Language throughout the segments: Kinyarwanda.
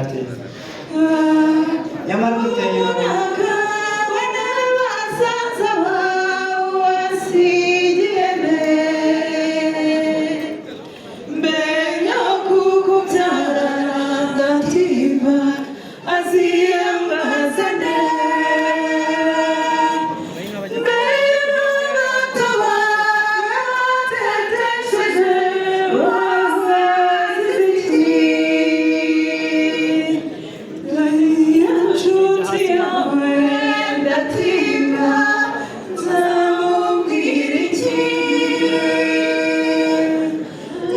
Byatinze, nyamara duteye Ubutaka n'abasaza bawe wasigiye nde? Mbere yo kukubyara, Dativa aziyambaza nde? Mbere n'abato bawe batetesheje wabazize iki? Nshuti yawe Ndativa nzamubwira iki?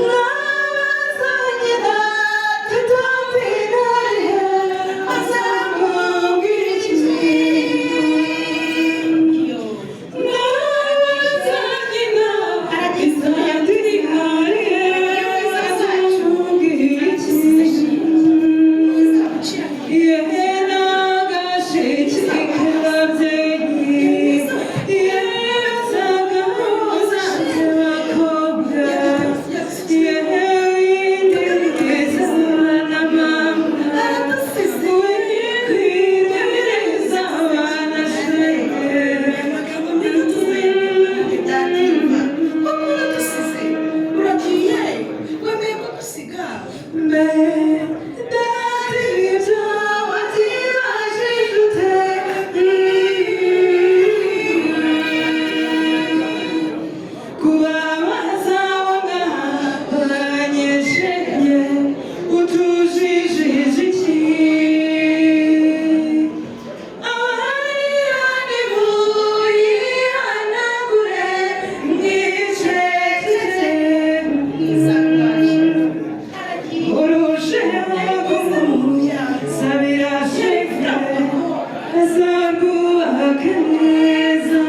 Nabazanye tutampinarihe, azamubwira iki? Nabazanye izandinarihe, azamubwira iki? Yewe n'agashiki k'ababyeyi, yewe abakobwa, yewe windiriza na mama, wikwiririza abana shenge. Amagambo mbi tuvuye, Dativa, ko uradusize, uragiye, wemeye kudusiga. Mbe Dativa, wabyibajije ute? Kubabaza mwabanyeshenge, utujijije iki? Amarira nimuyihanagure, mwiceceke. Urusheho kumusabira shenge, azarwubake neza.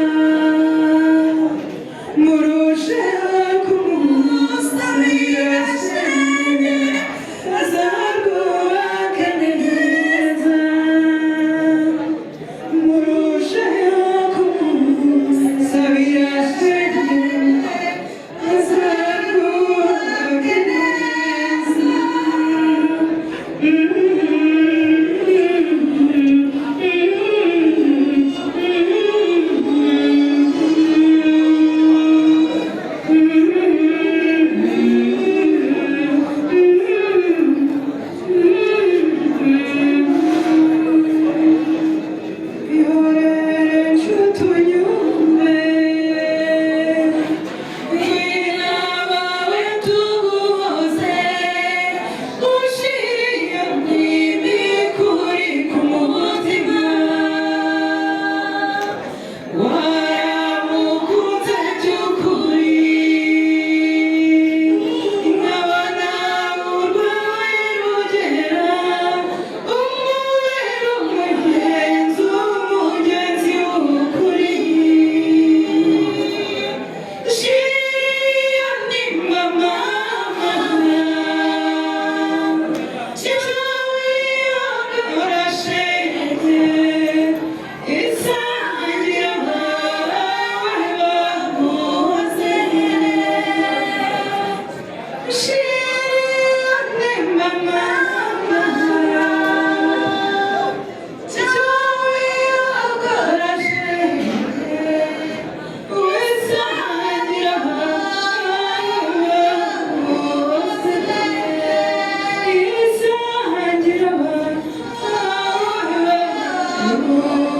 Murusheho kumusabira shenge, azarwubake neza. Murusheho kumusabira shenge, azarwubake neza. Ihorere nshuti, unyumve. Ngwino abawe tuguhoze, ushire iyo n'imikuri ku mutima. Waramukunze by'ukuri, nkabona urwawe rugera, umubera umugenzi, umugenzi w'ukuri. Shiriya ni mama, shenge, isangira abawe baguhoze. Shiriya ni mama, wisangira abawe baguhoze, isangira abawe baguhoze.